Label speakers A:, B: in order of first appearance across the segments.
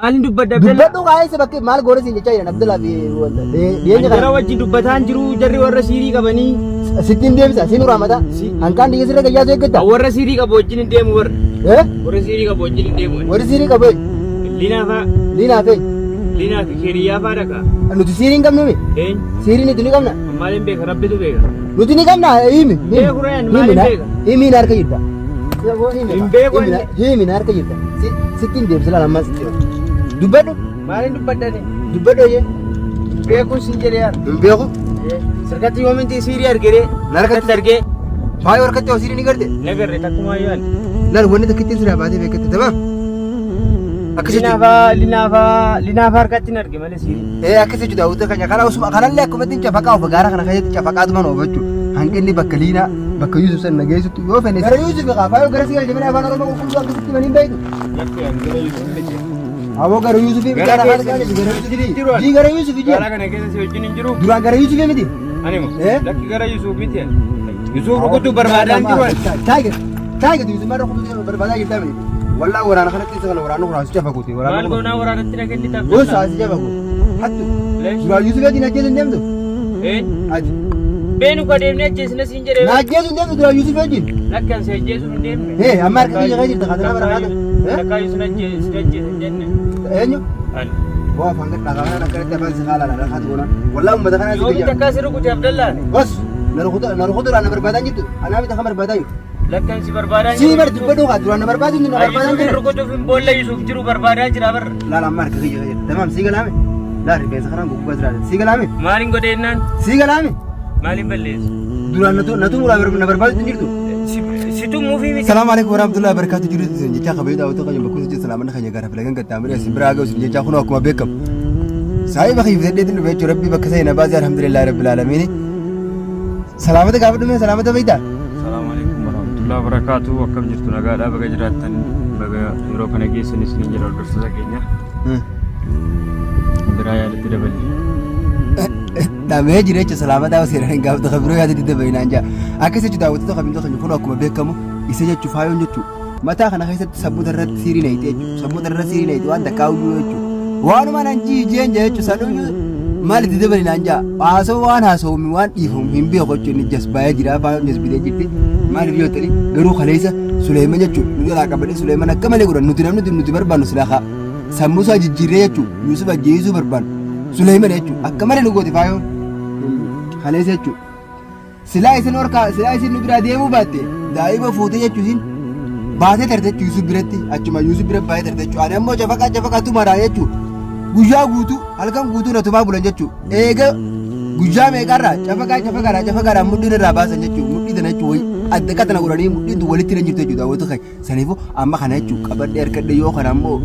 A: Maalin dubbadha Abdallaa?
B: Dubbadhu kaa'ee si bakki maal goone siin jechaa jiran Abdallaa fi wanta. Dhiyeenya
A: Ani jara
B: kana.
A: wajjin dubbataan jiru jarri warra siirii qabanii.
B: Sittiin deebisa siin uraamata. Hanqaan dhiyya sirra gayyaa eeggatta.
A: Warra siirii qabu wajjin hin deemu warra.
B: Eh?
A: Warra siirii qabu wajjin hin deemu.
B: Warri siirii qabu eenyu?
A: Linaa faa.
B: Liinaa fi
A: Linaa fi Keeriyyaa faa dhaqa.
B: Nuti siirii hin qabnu mi?
A: Eenyu?
B: Siirii nuti ni qabna.
A: Maaliin beeka rabbitu beeka.
B: Nuti ni qabna himi.
A: Beeku reen, maaliin beeka?
B: Himi na harka jirta.
A: Hin beeku inni.
B: Himi na harka jirta. Sittiin deebisa laala ammas. Dubbadhu.
A: Maaliin dubbadhani?
B: Dubbadhu oyyee.
A: Beekuun siin jedhee yaala.
B: Hin beeku.
A: Sirkatti yoominti siirii argee
B: Na harkatti
A: argee.
B: Faayoo harkatti hoo siirii ni garte.
A: Nagarre takkumaa yoo ani.
B: Laal wanni takkittiin siraa baatee beekatte tamam. Akkas jechuudha.
A: Linaafaa linaafaa linaafaa harkatti hin arge malee siirii.
B: Ee akkas jechuudha daawwattoota keenya kana osuma kanallee akkuma ittiin cafaqaa ofa gaara kana keessatti cafaqaatuma nu ofa jechuudha. Hanqinni bakka liinaa bakka Yuusuf san nageessutti yoo fene. Gara Yuusuf kaa faayoo gara si galche malee afaan Oromoo qulqulluu akkasitti manii hin beektu.
A: Lakki ani gara Yuusuf miti.
B: Aboo gara Yuusuf
A: Gara
B: gara
A: keessa
B: gara
A: si wajjin hin jiru ani.
B: Jii gara Yuusuf jii.
A: Gaara kana keessa si wajjin hin jiru.
B: Duraan gara Yuusuf miti.
A: Ani moo?
B: Eh?
A: Lakki gara Yuusuf miti ani. Yuusuf rukutuu barbaadaan jiru ani.
B: Taayigar taayigar Yuusuf maal rukutuu barbaadaa jirtaa miti. Wallaa waraana kanatti isa kana waraana kun asi cafakuuti.
A: Maal
B: Waraana kun.
A: goonaa waraanatti na kennita?
B: Gosa asi cafakuuti. Hattu.
A: Leesh.
B: Duraan Yuusuf wajjin ajjeesu hin deemtu.
A: Eh?
B: Ati.
A: Beenu ka deemnee ajjeesna siin jedhee.
B: Na ajjeesu hin deemtu duraan Yuusuf wajjin.
A: Lakki ani si ajjeesuuf hin deemne.
B: Eh, amma harka kiyya keessa jirta, katanaa bara kaata. Eh?
A: Lakkaa Yuusuf ajjeesu hin jenne.
B: Eenyu?
A: Ani.
B: Boo afaan gad dhagaa kanaan akkanatti afaan si haalaan harkaati goonaan. Wallaa uummata kanaa si
A: Yoomi
B: biyya.
A: takkaa si rukute Abdallaan.
B: Bas na rukutuudhaan na barbaadaa jirtu. Anaa miti kan barbaadaa jiru.
A: Lakki ani si barbaadaa
B: Sii bar dubbadhu kaa duraan na barbaadu na barbaadaa
A: Yuusuf
B: jiru.
A: rukutuuf hin boolla Yuusuf jiru barbaadaa jira bar.
B: Laal amma harka kiyya keessa. Tamaam sii galaame. Laal rifeensa kanaan gubbaa jira. Sii galaame.
A: Maaliin godhe jennaan?
B: Sii galaame.
A: Maaliin balleessu?
B: Duraan na tumuudhaaf na barbaadu hin jirtu.
A: Si tumuufii miti.
B: Salaamu alaikum warahmatullahi wabarakatuh jiru isin jechaa kabajaa daawwattoota keenya bakka isin salaamanna keenya gara filagan qaxxaamuree isin biraa ga'u isin jechaa kunoo akkuma beekamu. Saahiba kiyya fudhadheetiin dhufe jechuun rabbii bakka isa hin baasee alhamdulillahi rabbil aalamiin. Salaamata gaafadhu mee salaamata beektaa?
A: Salaamu alaikum warahmatullahi wabarakatuh. Akkam jirtu nagaadhaa baga jiraattan baga yeroo kana geessan isiniin jedha hordoftoota keenya. Biraa yaadatti daballe.
B: Dhamee jira jechuudha salaamataa seeraan hin gaafatu kan biroo yaadatti dabalinaan jaa. Akkas jechuudha daawwattoota kabajamtoota keenya kun akkuma beekamu isa jechuun faayoon jechuudha. Mataa kana keessatti sammuu irratti siirii nayite jechuudha. Sammuu irratti siirii nayite waan takkaa uyyuu jechuudha. Waanuma nan jijeen jaa jechuudha. San uyyuu maal itti dabali naan jaa. Haasoo waan haasawumu waan dhiifamu hin beeku jechuudha. Inni jasbaayee jira faayoon jasbitee jirti. Maaliif yoo ta'e garuu kaleessa Suleeman jechuudha. Nu jalaa qabadee Suleeman akka malee godhan nuti namni nuti barbaannu silaa haa. Sammuu isaa jijjiirree jechuudha. Yuusuf ajjeesuu barbaannu. Suleeman jechuudha. Akka malee nu goote faayoon. Kaleessa jechuudha. Silaa isin horkaa silaa isin nu biraa deemuu baatte daa'ima fuutee jechuu isin baatee tarte jechuu Yusuf biratti achuma Yusuf bira baatee tarte jechuu ani ammoo cafaqaa cafaqaa tumaadhaa jechuu guyyaa guutuu halkan guutuu na tumaa bulan jechuu eega guyyaa meeqarraa cafaqaa cafaqaadhaa cafaqaadhaa mudhiin irraa baasan jechuu mudhii tana jechuu wayi adda qatana godhanii mudhiin tun walitti na jirtu jechuu daawwatu kee saniifuu amma kana jechuu qabadhee harkadhee yoo kana ammoo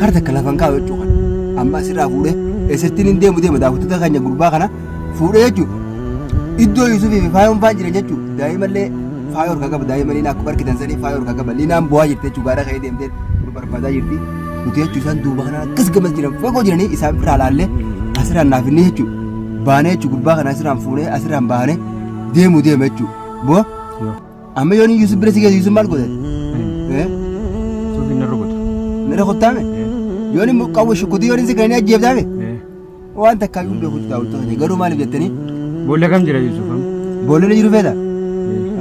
B: kara takka lafan kaa'u jechuu kana amma asirraa fuudhee eessattiin hin deemu deema daawwattoota keenya gurbaa kana fuudhee jechuudha. Iddoo Yuusufii fi faayoon faan jiran jechuudha. Daa'imallee faayoo harkaa qaba. Daa'ima Liinaa akkuma argitan sanii faayoo harkaa qaba. Liinaan bu'aa jirti jechuudha. Gaara ka'ee deemtee nu barbaadaa jirti. Nuti jechuudha isaan duuba kanaan akkas gamas jiran fagoo jiranii isaan biraa laallee asirraan naaf inni jechuudha. Baanee jechuudha gurbaa kana asirraan fuunee asirraan baanee deemuu deema jechuudha. Boo Amma yoon Yusuf bira si geessu Yusuf maal godhe? Eh?
A: Yusuf hin rukutu.
B: Ni rukuttaame? Yoon immoo qawwe shukutii yoon si kennee ajjeeftaame? Waan takkaa iyyuu hin beeku daawwattoota keenya garuu maaliif jettanii?
A: Boolla kam jira Yusuf?
B: Boolla ni jiru feeta?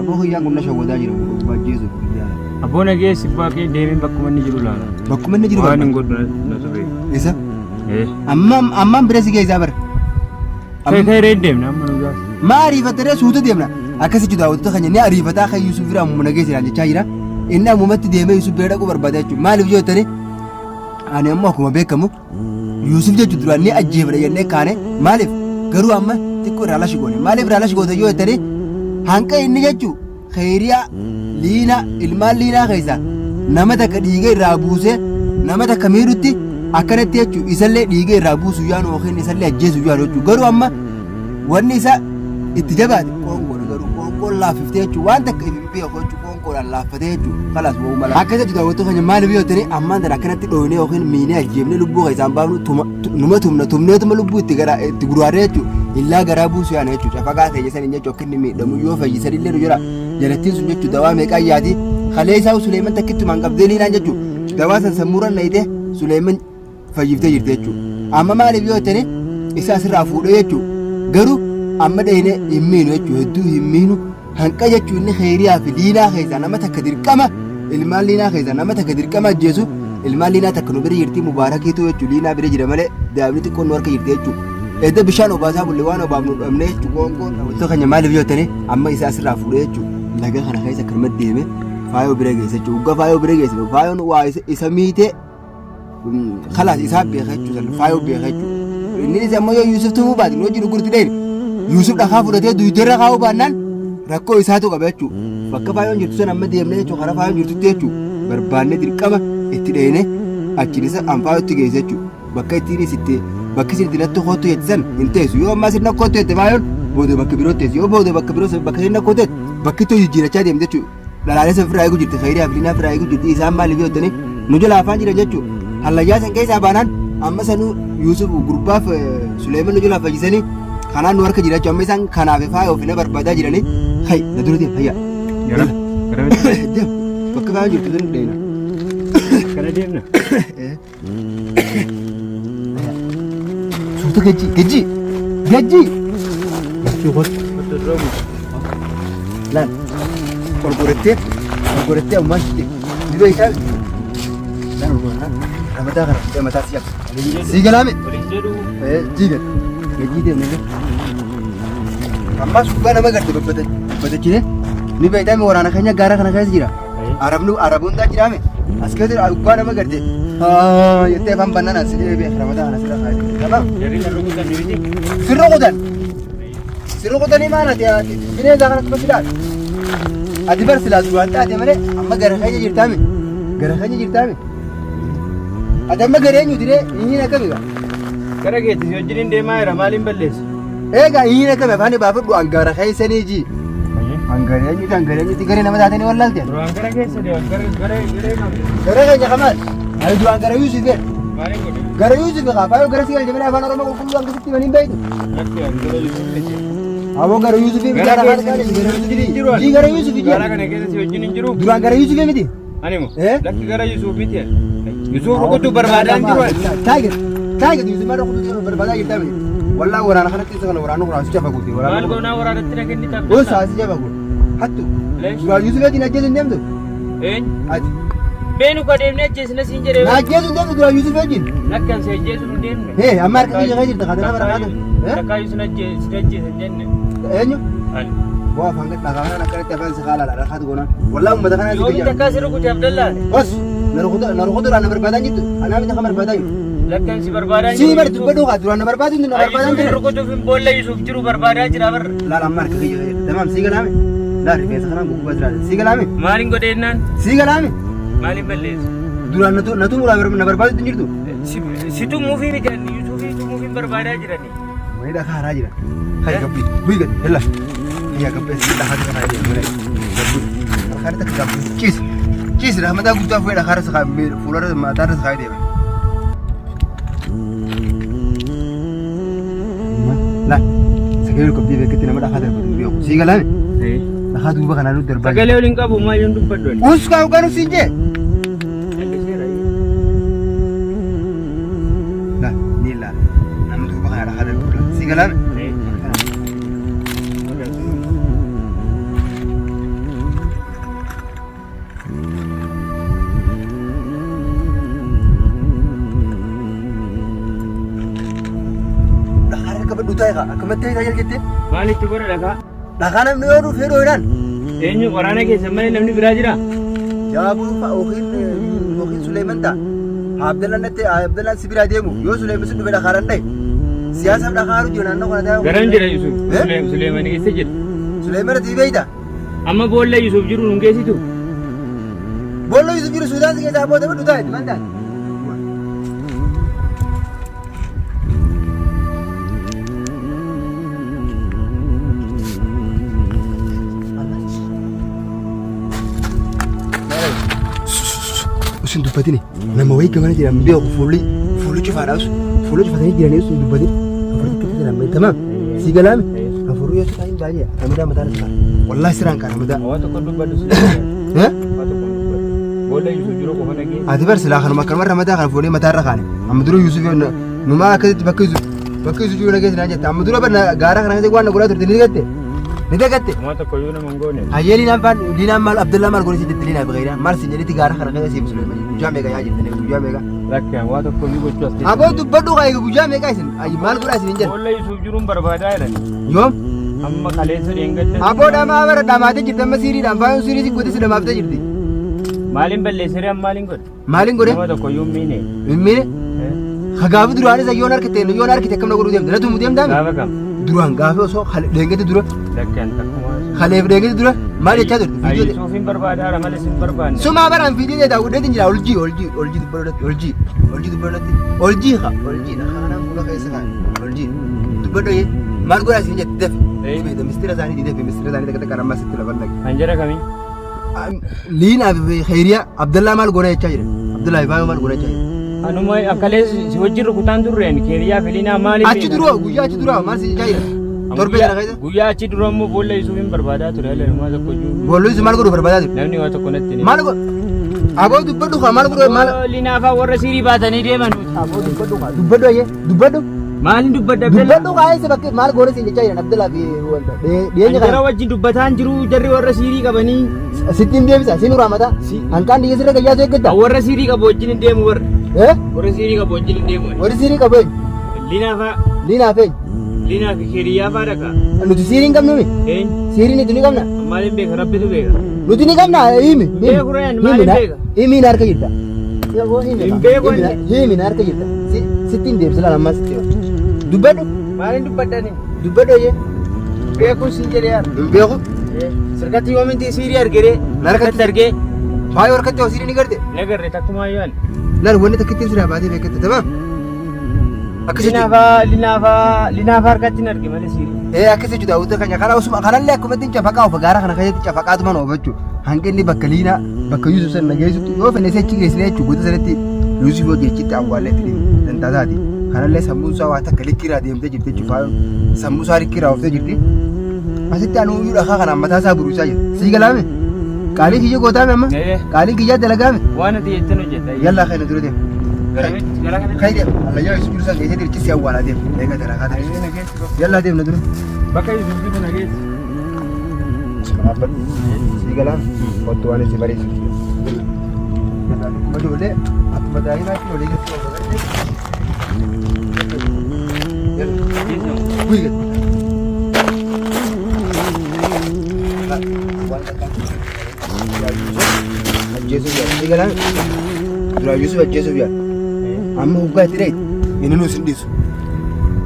B: Abboo kiyyaan kun na shawwadaa jira gurbaa ajjeesuuf.
A: Abboo na geessi baaqee deemee bakkuma inni jiru laala.
B: Bakkuma inni jiru
A: Waan hin
B: barbaada.
A: godhu na tube.
B: Isa? Amma ammaan bira si geessaa bara.
A: Kee kee ree deemna amma nu gaas.
B: Maa ariifattee suuta deemna. Akkas jechuudha daawwattoota keenya ni ariifataa akka Yuusuf bira ammuma nageessi naan jechaa jira. Inni ammumatti deemee Yuusuf bira dhaquu barbaada jechuudha. Maaliif yoo jettanii ani ammoo akkuma beekamu Yuusuf jechuun duraan ni ajjeefna jennee kaane maaliif garuu amma xiqqoo irraa lashi goone maaliif irraa lashi goote yoo jettanii hanqa inni jechuu Kheyriyaa Liinaa ilmaan Liinaa keessaa nama takka dhiiga irraa buusee nama takka miidhutti akkanatti jechuu isallee dhiiga irraa buusu yaanu yookiin isallee ajjeesu yaanu jechuu garuu amma wanni isa itti jabaate qoonqoodha garuu qoonqoon laaffiftee jechuu waan takka hin beeku jechuu qoonqoodhaan laaffatee jechuu kalaas wa'uu mala. Akka jechu daawwattoota keenya maaliif yoo jettanii ammaan tana akkanatti dhooynee yookiin miinee ajjeefnee lubbuu keessaan baafnu tuma numa tumna tumneetuma lubbuu itti gara itti guraaree jechuu illaa garaa buusu yaana jechuu cafaqaa keenya saniin jechuu akka inni miidhamu yoo fayyisan illee nu jira jalattiin sun jechuu dawaa meeqaa yaati kalee isaa Suleeman takkittumaan qabdee liinaan jechuu dawaa san sammuurra nayite Suleeman fayyiftee jirti jechuudha. Amma maaliif yoo jettani isa asirraa fuudhee jechuudha. Garuu amma dhayine hin miinu jechuudha. Hedduu hin miinu. Hanqa jechuun inni keeriyaa fi liinaa keessaa nama takka dirqama ilmaan liinaa keessaa nama takka dirqama ajjeesu ilmaan liinaa takka nu bira jirti mubaarakiitu jechuudha. Liinaa bira jira malee daa'imni xiqqoon nu harka jirti jechuudha. Edda bishaan obaasaa bulle waan obaafnu dhabne jechuudha. Qoonqoon wantoota keenya maaliif yoo jettani amma isa asirraa fuudhee jechuudha. Laga kana keessa akkanumatti deeme faayoo bira geesse jechuudha. Waggaa faayoo bira geesse faayoon waa isa miitee kalaas isaa beeka jechuudha. Faayoo beeka jechuudha. Inni isa ammoo yoo Yuusuf tumuu baate nu wajjin gurgurti dheeni. Yuusuf dhakaa fudhatee duydarra kaa'uu baannaan rakkoo isaatu qaba jechuudha. Bakka faayoon jirtu sana amma deemnee jechuudha karaa faayoon jirtutti jechuudha. Barbaannee dirqama itti dheene achiin isa anfaayootti geesse jechuudha. Bakka ittiin isitti bakki isin itti natti kottu jette san hin teessu. Yoo ammaa sirna kottu jette faayoon booda bakka biroo teessu. Yoo booda bakka biroo bakka sirna kottu jette bakki itti jijjiirachaa deemte jechuudha. Dhalaalee san ofirraa eeguu jirti. Khayriyaa fi Liinaa ofirraa eeguu jirti. Isaan maaliif yoo jettanii nu jala afaan jiran jechuudha. Hallayyaa san keessaa baanaan amma sanuu Yuusuf gurbaaf Suleeman nu jalaa fayyisanii kanaan nu harka jira jechuudha. Amma isaan kanaaf faaya ofina barbaadaa jiranii. Hay na dura deem hayya.
A: Gara gara
B: Deem bakka faaya jirtu sun deemna.
A: kana deemna.
B: Suuta gajji gajji gajji. Gajji kottu.
A: Kottu dura buusu.
B: Laal ol godhattee ol godhattee ammaa sitti ni beektaa laal ol godhannaa ramadaa kana fuudhee mataa si cabsa. Sii galaame.
A: Waliin jedhu.
B: Jii gad gajjii deemne gad. Ammas dhugaa nama garte babbatachine ni beektaa mi waraana keenya gaara kana keessa jira. Arabni Araboon taa jiraame as keessa dhugaa nama garte jettee afaan bannaan as jedhee beekra mataa kana sirra kaa'e. Tamam.
A: Jarri kan rukutan ni miti.
B: Sirra kutan. Sirra kutanii maal ati ati bineensa kanatti basiidhaan. Ati bar silaa duraan taate malee amma gara keenya jirtaame. Gara keenya jirtaame. Ati amma gara eenyuti ree inni akkami gaa.
A: Gara keetti si wajjin hin deemaa jira maaliin balleessa?
B: Egaa inni akkami afaan baafadhu angara keessanii ji. Angara eenyuti angara eenyuti garee nama taatanii wallaalte.
A: Duraan gara keessa deeman gara gara gara qabdi.
B: Gara keenya kamaal. Ani duraan gara Yuusuf jedhe.
A: Maaliin godhe?
B: Gara Yuusuf kaa faayoo gara si galche malee afaan Oromoo qulqulluu akkasitti himanii hin beektu.
A: Lakki ani gara Yuusuf miti.
B: Aboo gara Yuusuf miti
A: Gara
B: afaan
A: keessa
B: gara
A: si wajjin hin jiru.
B: Yuusuf. Gara Yuusuf
A: Gara
B: jedhe.
A: kana keessa si wajjin hin jiru.
B: Duraan gara Yuusuf miti.
A: Ani moo?
B: Eh?
A: Lakki gara Yuusuf miti. Yuusuf rukutuu barbaadaan jiru. ani.
B: Taager taager Yuusuf maal rukutuu barbaadaa jirtaa miti. Wallaa waraana kanatti isa kana waraana kun asicha faguuti.
A: Maal
B: Waraana kun.
A: goonaa waraanatti na kennita?
B: Gosa asicha faguuti. Hattu.
A: Leesh.
B: Duraan Yuusuf wajjin ajjeesu hin deemtu.
A: Eenyu?
B: Ati.
A: Beenu ka deemnee ajjeesna siin jedhee.
B: Na ajjeesu hin deemtu duraan Yuusuf wajjin.
A: Lakki ani si ajjeesu hin deemne.
B: Hee amma harka kiyya keessa jirta kaatana bara kaata.
A: Takkaa Yuusuf si ajjeesa hin jenne.
B: Eenyu?
A: Ani.
B: Waa afaan gad dhagaa kanaan akkanatti afaan si haalaadha rakkaatu goonaan. Wallaa uummata kanaan si
A: Yoomi
B: biyya.
A: takkaa si rukute Abdallaan.
B: Bas na rukuta na rukutuudhaan na barbaadaa jirtu. Anaa miti kan barbaadaa jiru.
A: Lakki ani si barbaadaa
B: Sii bari dubbadhu kaa duraan na barbaadu na barbaadaa
A: Yuusuf
B: jiru.
A: rukutuuf hin boolla Yuusuf jiru barbaadaa jira barra.
B: Laal amma harka kiyya keessa. Tamaam sii galaame. Laal rifeensa kanaan guggubaa jira. Sii galaame.
A: Maaliin godheennaan?
B: Sii galaame.
A: Maaliin balleessa?
B: Duraan na tumuudhaan na barbaadu hin jirtu.
A: Si tumuufii miti ani Yuusufii tumuufiin barbaadaa jirani.
B: Wani dhakaa haraa jira. Hayya gabbii. Bu'i gad. Yalla. Hayya gabbii. Dhakaa jira haraa jira. Mana. Gabbii. Harkaan takka gabbii. Ciisi. Ciisi rahmataa guddaa fuudhee dhakaa irra sakaa fuularra mataa irra sakaa deema. Laal. Sagalee qabdee beeketti nama dhakaa darbatu hin beeku. Sii galaame. Dhakaa duuba kanaa nutti darbaa.
A: Sagalee waliin qabu maal yoon dubbadhu ani.
B: Us kaa ugaa nuuf siin jee.
A: Calliseera.
B: Laal ni laal. Nama duuba kanaa dhakaa darbatu laal. Sii galaame. Dhakaa harka qabadhu taa'e kaa akkamatti taa'e taa'e jettee.
A: Maalitti godha dhakaa?
B: Dhakaa namni yoo dhufe dhoofnaan.
A: Eenyu waraana keessa malee namni biraa jira?
B: Jaabuu fa'a yookiin yookiin Suleeman ta'a. Abdallaan natti Abdallaan si biraa deemu yoo Suleeman si dhufe dhakaadhaan dhahe. Siyaasaaf dhakaaru jira naannoo kana taa'u.
A: Garam jira Yusuf?
B: Eh?
A: Suleeman eessa jira?
B: Suleeman ati beekta?
A: Amma boolla Yusuf jiru nun geessitu?
B: Boolla Yusuf jiru Suudaan si keessaa booda fudhu taa'e maal taate? Usin dubbatini nama wayii gamana jiran beeku fuulli fuulli cufaadha us fuulli cufatanii jiranii usin dubbatin afur xiqqeetti jiran beeku tamaam si galaame afur yoo sitaa hin baay'ee ramadaa mataa irra wallahi siraan kaa ramadaa
A: Waa tokko dubbadhu si.
B: Eh?
A: Waa tokko dubbadhu. Boolla Yusuf jiru qofa dhagee.
B: Ati bar silaa kanuma akkanumarra mataa kana fuunee mataarra kaane. Amma dura Yusuf numaa akkasitti bakka Yusuf bakka Yusuf jiru nageessi naan jette. Amma dura bar gaara kana keessatti waan na godhaa turte ni dagatte. Ni dagatte.
A: Homaa tokko iyyuu nama hin goone.
B: Hayyee liinaan faan liinaan maal Abdallaa maal godhe si jette liinaa fi Ghayraan maal si jedhetti gaara kana keessa siif Suleeman guyyaa meeqa yaa jirtanii guyyaa meeqa.
A: Lakki waa tokko iyyuu gochuu as keessa.
B: Aboo dubbadhu kaa guyyaa meeqa isin maal godhaa isin hin jedhan.
A: Boolla Yusuf jiruun barbaadaa jedhan.
B: Yoom?
A: Amma kaleessa dheengadda.
B: Aboo dhamaa bara dhamaatee jirti amma siiriidhaan faayoon siirii si godhe si dhamaaftee jirti.
A: Maaliin balleessiree amma maaliin godhe?
B: Maaliin godhe?
A: Nama tokko iyyuu hin miine.
B: Hin miine? Gaafa duraanis yoon harkitte yoon harkitte akkam na godhuu deemte? Na tumuu deemtaa?
A: Gaafa kam?
B: Duraan gaafa osoo dheengadda dura
A: Lakki an takkuma.
B: kaleef dheengadda dura maal jechaa turte? Viidiyoo
A: Yusuuf hin barbaadaara malee sin barbaanne.
B: Sumaa baraan viidiyoo daawwadheetiin jira oljii oljii oljii dubbadhu oljii oljii dubbadhu oljii haa oljii kanaan fuula keessa kaan oljii dubbadhu maal godhaa isin jette dafi. Mistira isaanii dafi mistira isaanii takka takka ammas itti lafa dhaqe.
A: Kan jara kamii?
B: Liinaa fi Khayriyaa Abdallaa maal goona jechaa jira. Abdallaa fi Faayoo maal goona jechaa jira.
A: Anuma akkalee si wajjin rukutaan turreen Keeriyaa fi Liinaa maaliif?
B: Achi dura guyyaa achi dura maal si jechaa jira. Torbee kana keessa.
A: Guyyaa achi dura immoo boolla Yusuuf hin barbaadaa ture haala namaa tokko iyyuu.
B: Boolla Yusuuf maal godhu barbaadaa ture?
A: Namni waa tokko natti hin
B: Maal godhu? Aboo dubbadhu kaa maal godhu maal?
A: Liinaa fa'aa warra siirii baatanii deeman.
B: Aboo dubbadhu kaa dubbadhu ayyee dubbadhu.
A: Maalin dubbadda Abdallaa?
B: Dubbadhu kaa eessa bakkee maal goone siin jechaa jiran Abdallaa fi wanta dhiyeenya
A: Jara
B: kana.
A: wajjin dubbataan jiru jarri warra siirii qabanii.
B: Sitti hin deebisa siin uraa mataa. Hanqaan dhiyya sirra gayyaa eeggatta.
A: Warra siirii qabu wajjin hin deemu warra.
B: Eh?
A: Warra siirii qabu wajjin hin deemu.
B: Warri siirii qabu eenyu?
A: Liinaa fa'aa.
B: Liinaa fi eenyu?
A: Liinaa fi Keeriyyaa fa'aa dhaqa.
B: Nuti siirii hin qabnu mi?
A: Eenyu?
B: Siirii nuti ni qabna.
A: Maaliin beeka rabbitu beeka.
B: Nuti ni qabna himi.
A: Beeku reen maaliin beeka?
B: Himi na harka jirta.
A: Hin beeku inni.
B: Himi na harka jirta. Sitti hin deebisa laala ammaa sitti hima. Dubbadhu.
A: Maaliin dubbadhani?
B: Dubbadhu eeyyee.
A: Beekuun siin jedhee yaala.
B: Hin beeku.
A: Sirkatti yoominti siirii argee?
B: Na harkatti
A: argee.
B: Faayoo harkatti hoo siirii ni garte?
A: Nagarre takkumaa yoo ani.
B: Laal wanni takka ittiin siraa baatee beekatte tamaam. Akkas jechuudha.
A: Linaafaa linaafaa linaafaa harkatti hin arge malee siirii.
B: Ee akkas jechuudha daawwattoota keenya kana osuma kanallee akkuma ittiin cafaqaa ofa gaara kana keessatti cafaqaatuma oofa jechuudha. Hanqinni bakka liinaa bakka Yuusuf sana geessutti yoo fedhe achi geessine jechuudha goota sanatti Yuusuf yoo jechitti awwaallee itti deemu dantaataati. Kanallee sammuun isaa waa takka likkiirraa deemtee jirti jechuudha. Sammuu isaa likkiirraa ooftee jirti. Asitti anuu iyyuu dhakaa kanaan mataa isaa buruusaa jira. Sii galaame? Qaalii kiyya gootaame amma?
A: Ee.
B: Qaalii kiyyaa dalagaame?
A: Waan ati jettan hojjeta.
B: Yallaa kana dura deema.
A: Garamitti gara kanatti.
B: Kai deema. Allayyaa Yuusuf jiru san geessee dirqisi awwaalaa deema. Eega dalagaa ta'e.
A: Ayyee na geessi bakka.
B: Yallaa deemna dura.
A: Bakka Yuusuf jiru na geessi.
B: Dhaabbadhu. Sii galaame? Kottu waan isin bareessu. Yallaa akkuma ijoollee akkuma daa'imaatti olii gadi oofa gartee. Yallaa. Bu'i gadi. Waan takkaa. Ajjeesuuf yaala. Sii galaame? Duraa Yuusuf ajjeesuuf yaala. Amma hoggaa itti dhayite inni nuus hin dhiisu.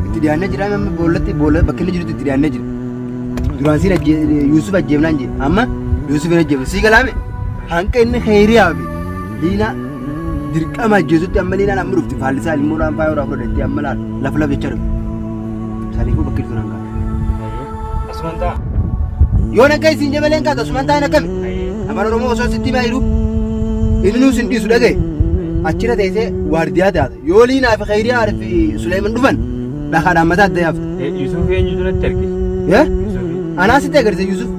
B: Itti dhiyaannee jira amma boollatti boolla bakka inni jirutti itti dhiyaannee jira. Duraan siin Yuusuf ajjeefnaan jedhe amma Yuusuf hin ajjeefne. Sii galaame hanqa inni kheyriyaa fi liinaa dirqama ajjeesutti amma liinaan amma dhufti faallisaa ilmoodhaan faayoo fudhattee amma laal laf laf jechaa dhufti. Saniifuu bakki jirtu nan ka'a.
A: Asumaan ta'a.
B: Yoo nakka isin jabaleen kaata asumaan ta'an akkami? Afaan Oromoo osoo sitti himaa jiru inni nuus hin dhiisu dhagaye. Achirra teessee waardiyaa taata. Yoo Liinaa fi Khayriyaa fi Suleeman dhufan dhakaadhaan mataa adda yaafta.
A: Yuusuf eenyutu natti erge? Yuusuf.
B: Anaa sitti agarsiisa Yuusuf.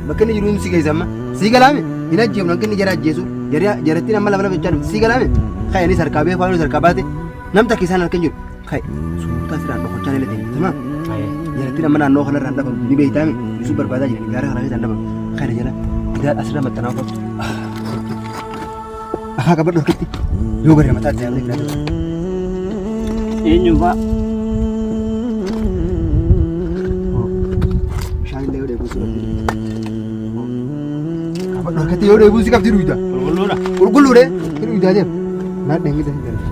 B: Bakka inni jiru si geessa amma. Sii galaame hin ajjeefnu hanqinni jara ajjeesu. Jarattiin amma lafa lafa jechaa dhufti. Sii galaame ka'eenis harkaa beeku faayonis harkaa baate nam takka isaan harka hin jiru. Kai, suuta asirraan dhokochaa illee deemte tamam. Jalattiin amma naannoo kanarraan dhabamtu ni beektaami. Yusuf barbaadaa jiran gaara kana keessaan dhabamtu. Kana jala gidaar asirra maxxanaa kottu. Afaa qabadhu harkatti. Yoo garee mataa itti yaamnee filaatu.
A: Eenyu fa'a?
B: Bishaan illee yoo dheebuu si qabdi. Qabadhu harkatti yoo dheebuu si qabdi dhuyda.
A: Qulqulluudha.
B: Qulqulluudha. Dhuydaa deem. Naad dheengida hin darbe.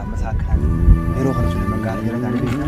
B: Yeroo kana Suleeman gaara jala taa'anii beektaa.